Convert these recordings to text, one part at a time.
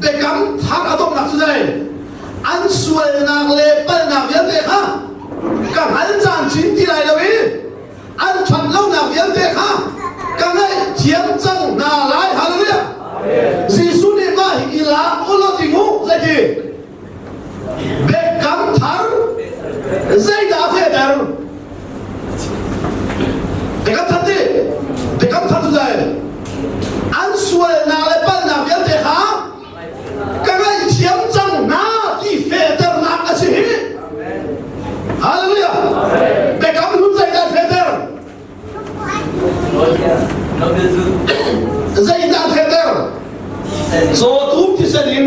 Biakam thar a donghnak cu zei? An sualnak le palhnak vialte kha ka hngal caan chin ti lai lo i an ṭhat lonak vialte kha ka ngaihthiam cang hna lai. Hallelujah! Jesuh nih mah hi i lak u law ti mu zeiti? Biakam thar zeidah a fehter? Biakam thar ti biakam thar cu zei? An sualnak le palhnak vialte kha ka ngaihthiam cang hna ti fehternak a si hi. Hallelujah! Biakam hlun zeidah a fehter? Zeidah a fehter? Cawtum thisen in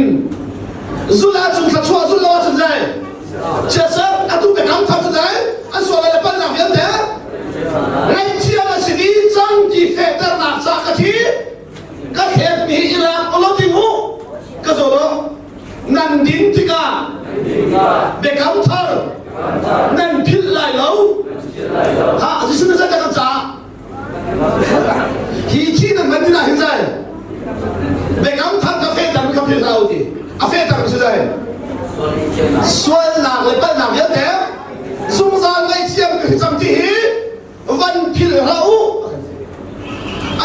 zulh ahcun thluachuah zulh lo ahcun zei? Chiatserh atu biakam thar cu zei? An sual le palhnak vialte ngaihthiam a si dih cang ti fehternak ca ka thi ka thletmi hi i lak ulaw ding u ka zaw lo nan din tikah biakam thar nan philh lai lo ha Jesuh na zeidah kan caah Hi thi nan hman tin ah hin zai biakam thar ka fehter ka philh hlah u ti a fehter si zai sualnak le palhnak vialte zungzal ngaihthiam ka cang ti hi van philh hlah u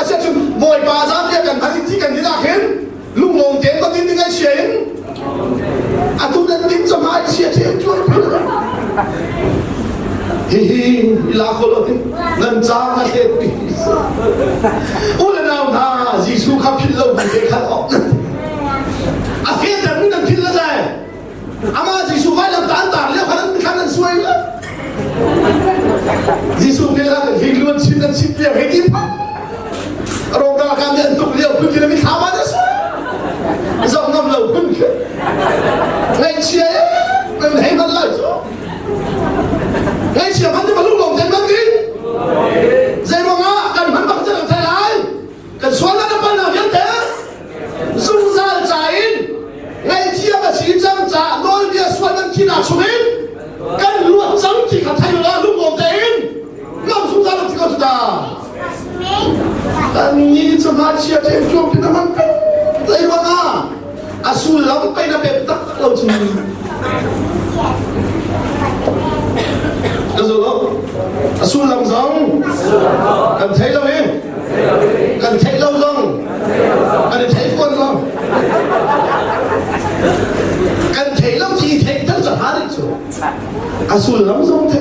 asiah cun bawipa zapi kan hman thi kan din ah khin lunglawm tein va din ding ai chia in atu nan ding cama ai chia thiam chuan hihi ila kho lo tin nan ca na hlet pi u le nau hna Jesuh kha philh lo bu te khan ok a fehter mi nan philh la zai ama Jesuh vailam ta an tar lio khan an khan an suai la Jesuh philh la hi luan chin nan chim lio hei ti Rom ralkap nih an tuk lio phun khi mi thla ma na su zoh ngam lo phun khi ngaihchia e kan hei man lai cu ngaihchia man ni malu lawng ten man ding zei ruangah kan hman bak kan thai lai kan sual na pal na vialte zungzal ca in ngaihthiam a si cang ca nawlbia sual nan thinak chungin kan luat cang ti kha thai la lung tein ngam zungzal lo ti ko ta Kannih cu ngakchia ṭhemṭhuam khi na hman peng zei ruangah a sullam pei na pek tak lo cu. Ka zul lo. A sullam zong kan thei lo i kan theih lo zong kan i thei fawn lo. Kan thei lo ti i theih ter cu ha ding cu. A sullam zong thei.